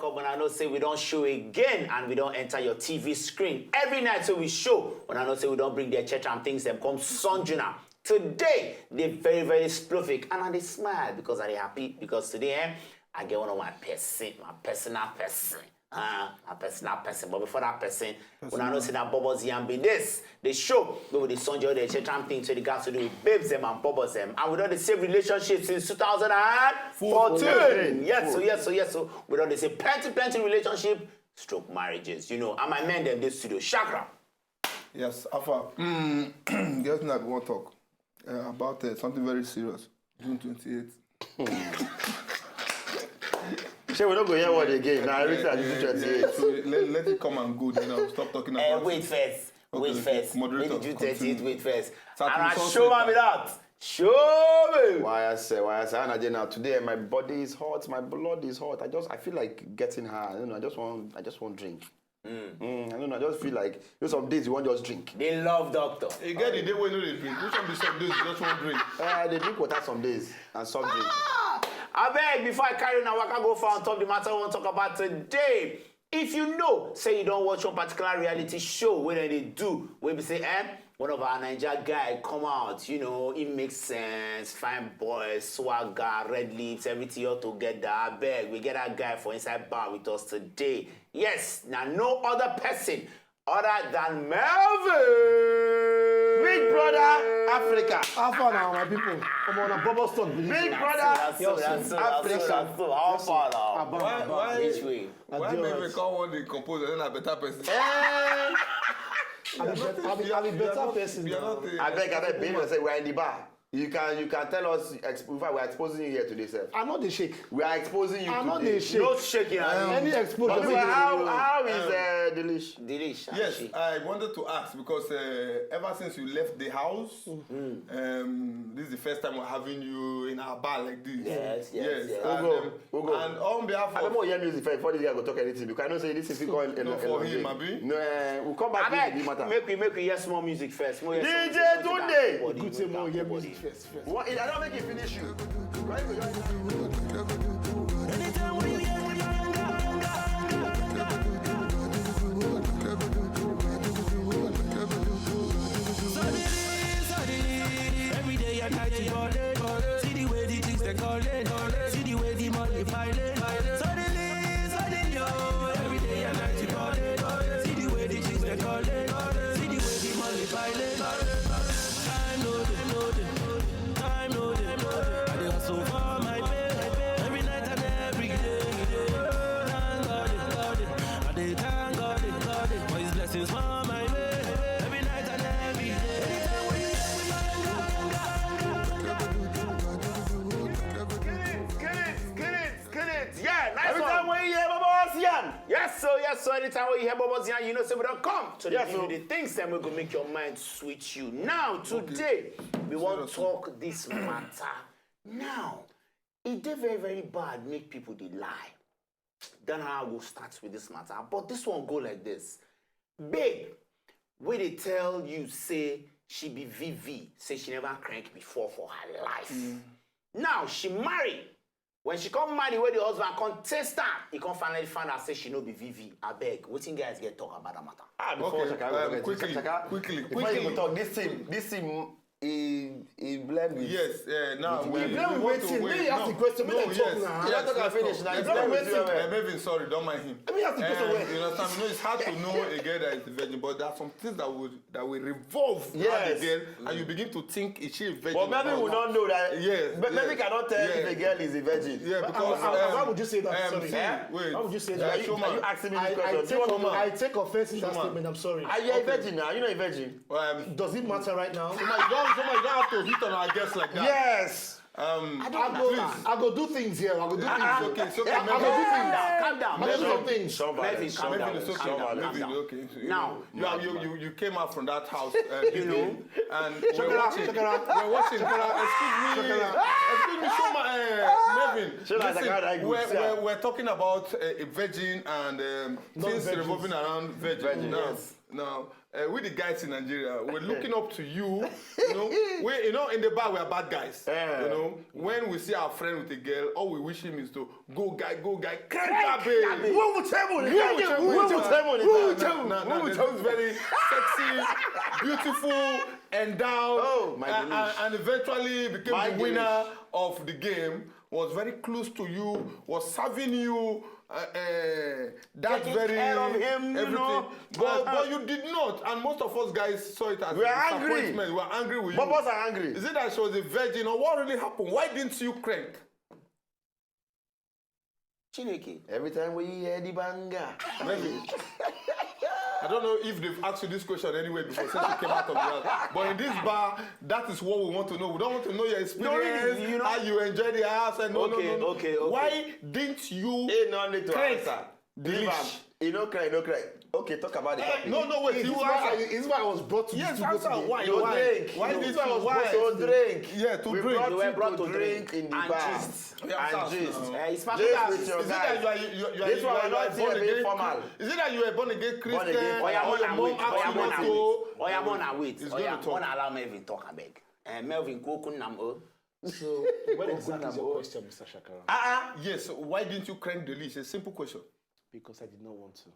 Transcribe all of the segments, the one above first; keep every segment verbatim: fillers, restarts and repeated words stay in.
Come on, I know say we don't show again and we don't enter your T V screen. Every night so we show, when I know say we don't bring the et cetera and things them come Sunjuna. Today, they very, very spluffic and I dey smile because I dey happy because today, eh, I get one of my person, my personal person. Uh, my personal person. But before that person, when I know say that Bubbles Yam be this, the show, we will the Sunjuna, the et cetera and things to the guys to do with babes them and bubbles them. And we don't the same relationship since two thousand fourteen. Yes, so yes, so yes, so we don't the same plenty, plenty relationship, stroke marriages, you know, and my men them this studio. Shakra. Yes, Alpha. Mm, get me that one talk uh, about uh, something very serious. June twenty-eighth. Shey we no go hear word again. Na everything at June twenty-eighth. So let, let it come and go. Then I'll stop talking about Uh, wait first. Okay, Wait okay. first. Moderator, Wait, June thirtieth, continue. Wait first. Saturday, And I Sunday, show me Saturday. That. Show me. Why I say, why I say, and again now today my body is hot, my blood is hot. I just I feel like getting high. I don't know. I just want I just want drink. Mm, I don't know. I just feel like you know some days you want just drink. They love doctor. You get the day when you dey drink. Which one be some days you just want drink? Uh, I dey drink water some days and soft drink. I beg before I carry now, I can go for on top the matter we want to talk about today. If you know, say you don't watch one particular reality show where they do, where we say, eh, one of our Niger guy come out, you know, it makes sense, fine boys, swagger, red lips, everything all together. I beg, we get that guy for inside bar with us today. Yes, now no other person other than Melvin. Big brother Africa. How far now, my people? Come on, a bubble stock. Big brother That's so, that's so, that's so, Africa. That's so. How far now? Abam, Why, abam. why, Which way? why Adios. Melvin can't want the composer? Then I better person. Eh, I be, bet- I be, I be better person. You are Now. not a- I beg, I beg, behave yourself. We are in the bar. You can you can tell us. Exp- in fact, we are exposing you here today, sir. I know they shake. We are exposing you I know today. they shake. No shaking. Any exposure. But meanwhile, how, how is uh, Delish? Delish. Yes, She- I wanted to ask because uh, ever since you left the house, um, this is the first time we're having you in our bar like this. Yes, yes, yes. And, Ugo, um, Ugo. And on behalf I don't of want to hear music first before this guy go talk anything because I know say this is going Not for him, abi? No, eh, we'll come back I to the beg, matter. Make we make we hear small music first. Make we hear D J small music. Tunde. Good say more hear music first. First. What? I don't make it finish you. Why you go join? Anytime when you hear Suddenly, suddenly, every day and night you ball it. See the way the things they call it. See the way the money pile it. Suddenly, suddenly, oh, every day and night you ball it. See the way the things they call it. See the way the money pile it. Time no dey, no dey, time no dey. I dey hustle for my pay. Every night and every day. Thank God, God. I dey thank God, God, for his blessings for my way. Every night and every day. Anytime we Kill it, kill it, kill it, kill it. Yeah, nice Every one. Time when you hear Baba Sian. Yes, so yes, so anytime we hear Bubbles Yan, you know, say we don't come to the, Yes, give you sir. The things that will go make your mind switch you. Now, today, we want to Seriously. Talk this matter. Now, it dey very, very bad make people dey lie. Then I will start with this matter. But this one go like this. Babe, wey dey tell you say she be V V, say she never crank before for her life. Now, she marry. When she come marry, where the husband come test her, he come finally find out say she no be V V. I beg, wetin guys get talk about that matter? Ah, before Okay, Shaka, um, okay, quickly, Shaka, quickly, before you quickly. Talk, this thing, this thing, he, he blend with. Yes, uh, now He we blend we with want to waiting. wait. Make you ask No, the question. no, Make I talk yes, now. yes, You don't talk and let's finish talk. now. You You blend blend with with waiting. well. Uh, Melvin, sorry, don't mind him. Let me ask the question Uh, well. You understand? You know, it's hard to know a girl that is a virgin, but there are some things that would that will revolve around Yes. the girl, and you begin to think is she a virgin? But maybe or we not? Don't know that. Yes, But maybe yes, cannot tell if yes. A girl is a virgin. Yeah, But because why, why, why um, would you say that? um, Sorry. see, Eh? wait. Why would you say Are that? you, Showman. are you asking me I, this I question? Do you take want off- man? I take offense in that Showman. Statement. I'm sorry. Are you a Okay. virgin now? You know a virgin. Um, Does it matter right now? Showman, you don't, Showman, you don't have to hit on our guests like that. Yes. Um, I go, please. I go do things here. I go do things. It's okay, it's okay. I go do things. Calm down. I go do Melvin, things. Don't violate, Melvin, don't calm violate, down, don't calm violate. down, Melvin, calm it's okay, down. it's okay. Now, You, have, you, you, you came out from that house, uh, You know. and we're watching, we're watching, uh, excuse me, excuse me, Showman, uh, Melvin. Showman, Listen, I can't we're, agree. we're, we're talking about uh, a virgin and um, Not things virgins. Revolving around virgin. Virgin, Now, yes. Now, uh, we the guys in Nigeria, we're looking up to you. You know, we, you know, in the bar we are bad guys. Yeah. You know, when we see our friend with a girl, all we wish him is to go guy, go guy, crank that babe. Who will tell me? Who will tell me? Who will tell me? Nah, nah, nah, nah, this very sexy, beautiful, endowed, Oh, my and, goodness. and, and eventually became My the winner goodness. of the game, was very close to you, was serving you. Uh, uh, that Taking very care of him, you everything. know. But, Uh, but you did not, and most of us guys saw it as We a are angry. disappointment. We are angry with Bubbles you. Are angry. Is it that she was a virgin, or what really happened? Why didn't you crank? Chineke. Every time we hear the banger. Maybe. I don't know if they've asked you this question anyway before since you came out of the house. But in this bar, that is what we want to know. We don't want to know your experience, you know- how you enjoy the house, and no, Okay, no, no, no. okay, okay. Why didn't you He no need to crank answer. the Leave am. leash? He no cry, no cry. Okay, talk about the Eh, topic. no, no, wait. It's You why, answer. it's why I was brought to Yes, studio answer. today. Why? To Why? drink. Why No, did it's why I you? was Why? brought to drink. Yeah, to We drink. brought You you were brought to to drink drink in the and bar. gist. Yeah, And sounds gist. now. Uh, it's Gist particular. with your Is it that guys. you are, you, you are, This you one are, we you are not born here being again? Formal. Is it that you are born again Christian? Born again. Oya, Or one your and mom wait. asked Oya, you one not and to? wait. Oya, one and It's wait. gonna Oya, talk. one, allow me even talk, abeg. Eh, Melvin, ko kun nam o. So, what exactly is your question, Mister Shakara? Ah, Yes. Why didn't you crank the leash? A simple question. Because I did not want to.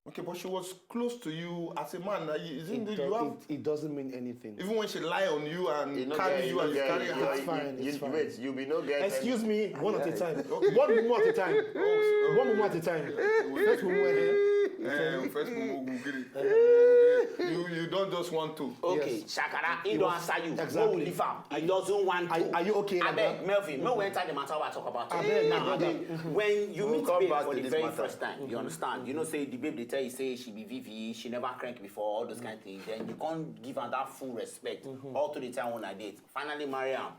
Okay, but she was close to you as a man. Now, you, isn't It, it, do- you have, it, it doesn't mean anything. even when she lie on you and you no carry get, you you and you get, carry you, her. It's fine, you, it's fine. Wait, you be no get. Excuse any- me, one at a Yeah. time. Okay. One more at a time. One more at a time. First we were here. Eh, first we will get it. You, you don't just want to. Okay, Yes. Shakara, he It don't was- answer you. Exactly. Go leave am. He doesn't want Are, to. are you okay like Abeg, that? Melvin, no, we enter the matter we talk about. Abeg, Now, brother. abeg, when you We'll meet come babe back for to the this very matter. First time, you understand? You know, say the babe they tell you say she be V V, she never crank before, all those kind of things. Then you can't give her that full respect. All to the time on a date. Finally marry am.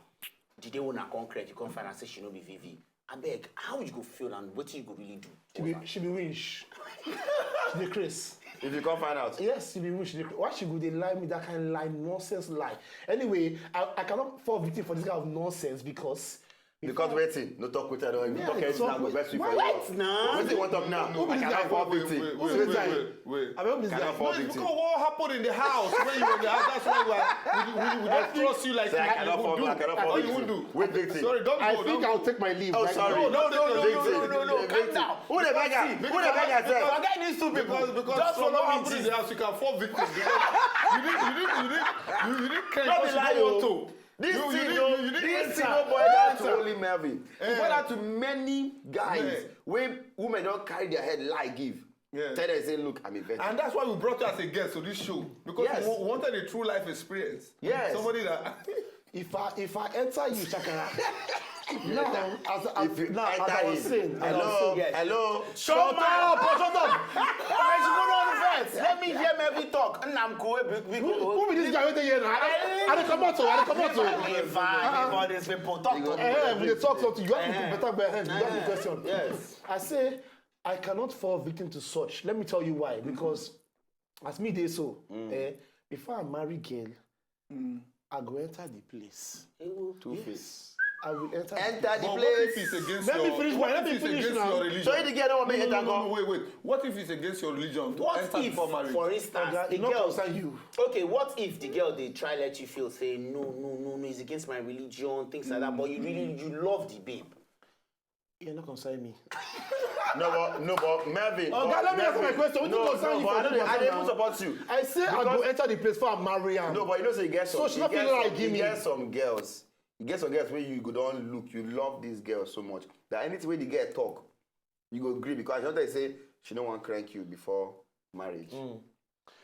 The day when I come crank, you come find out say she no be V V. Abeg, how you go feel and what you go really do? She be, she be winch. She dey craze. If you can't find out. Yes, she be winch. She dey craze. Why she go dey lie me that kind of lie, nonsense lie? Anyway, I, I cannot fall victim for this kind of nonsense because Because waiting, no talk with her. No, if you Yeah, talk anything, talk I go with- best you for Wait you. now. Wait, you want talk now? Who be I this cannot guy? fall Wait, victim. wait, Who wait, be this wait, guy? wait, wait. I mean, this Cannot guy. fall Because victim. what happened in the house when you were in the house, that's why we, are- we, we, we don't trust you like Say, I that. cannot You fall. won't do. I cannot fall What you victim. won't do. Wait, victim. Sorry, don't I go. think Don't I'll go. take my leave. Oh, right sorry. now. No, no, no, no, no, no, no, no, Calm down. Who the beggar? Who the beggar sef? Forget these two people. Because, because Just from follow what me, happened in gist. The house, you can fall victim. Because you didn't, you didn't, you didn't, you, you didn't care No because be you lie, don't want oh. to. This You, you thing didn't, no, you didn't this thing enter. No boil down to Enter. Only Melvin. It Eh. boil down to many guys Yeah. Wey women don carry their head lie give. Yeah. Tell them say, look, I'm a virgin. And that's why we brought you as a guest to this show. Because Yes. we wa- wanted a true life experience. Yes. Somebody that. If I if I enter you, Shakara, now as, as, If you now, as enter I was in, saying, as I was hello, saying, Yes. Hello. Shut up! Shut up! Let me hear Melvin talk. Nnamko, who, who be this guy wey dey here now? I dey- I dey comot o, I dey comot o. If I, if all these people talk to me. Eh, we dey talk something. You have to Eh. put better behind. You have the Eh. Question. Yes. I say I cannot fall victim to such. Let me tell you why. Because as me dey so, eh, before I marry girl, I go enter the place. Two face. I will enter. Enter The the But what if place. it's against Let me your, finish what my- let if me it's finish against now. your religion? So you the girl don't want me No, enter no, no, go. no, wait, wait. What if it's against your religion to What enter if, before marriage? For instance, Oga, the e no girl, concern you. Okay, what if the girl they try let you feel say no, no, no, no, it's against my religion, things like that. But you really, you love the babe. E no concern me. No, but no, but Melvin. Oga, but let me ask my Melvin, question. Wetin No, concern no, you but for I don't. this I dey even matter now? Support you. I say I go Because- enter the place before I marry am. No, but you know say you get some. So she You not get feel some, like give you me. Get some girls. You get some girls wey you go don look. You love this girl so much that anything wey the girl talk, you go gree because I just tell you say she no wan crank you before marriage.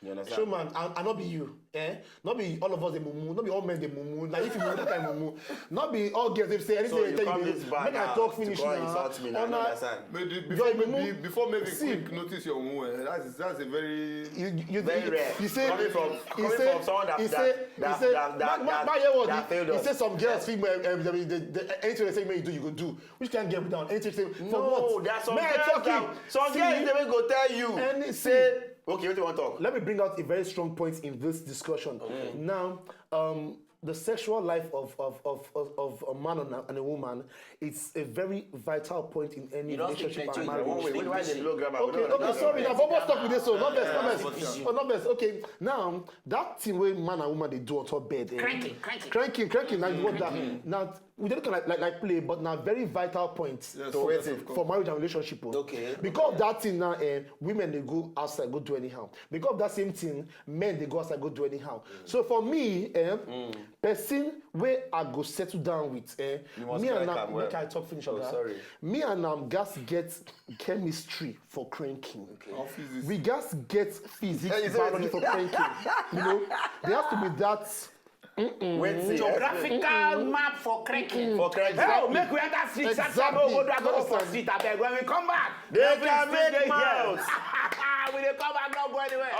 You understand? Showman, I, I no be you. Eh? No be all of us dey mumu. No be all men dey mumu. Na if you mumu that kind mumu. No be all girls dey say anything So they you tell come you. this bar Make I now talk to finish come now. Insult me now. I Una- don't understand. Maybe Joy before, Mumu. maybe, before maybe See. Quick notice your mumu, eh, that's, that's a very, You, you, you, Very you, rare. You say, Coming from- he coming say, from someone that- he that- say, that- he say, that- that- my, my, that- my year was that he, failed he us. Say some girls feel, um, um, the, the, the, anything they say me do, you go do. Which kind of girl be that? Anything say, for No, what? there are some Men girls talking. That, some See, girls they will go tell you. Any- Say, okay, what you want to talk? Let me bring out a very strong point in this discussion. Now, um, the sexual life of of of of, of a man and a, and a woman, it's a very vital point in any You don't speak relationship and Nigerian. marriage. Wait, wait, why they blow grammar? Okay, okay, sorry. Now Bobo talk with this, so not best, not best, oh, not best. Okay, now that thing where man and woman they do on top bed, eh? Cranking, cranking. Cranking, cranking. Now you want that? Now we don't like like, like play, but now very vital point Yes, to- yes, of course. for marriage and relationship. Oh. Okay. Because of that thing now, eh, women they go outside go do anyhow. Because of that same thing, men they go outside go do anyhow. So for me, eh, person where I go settle down with, eh, You must me and like am, am well. Make I talk finish. Oh, Oga. Sorry. Me and am gats get chemistry for cranking. Office is We gats get physics, Yeah, you say biology it. for cranking. You know, there has to be that. Wait, see, Geographical map for cranking. For cranking. Hey, make we enter street. Exactly. Go do go for Understand. Street. I beg. When we come back, They every can street make dey mouth. Here. We dey come back, not go anywhere.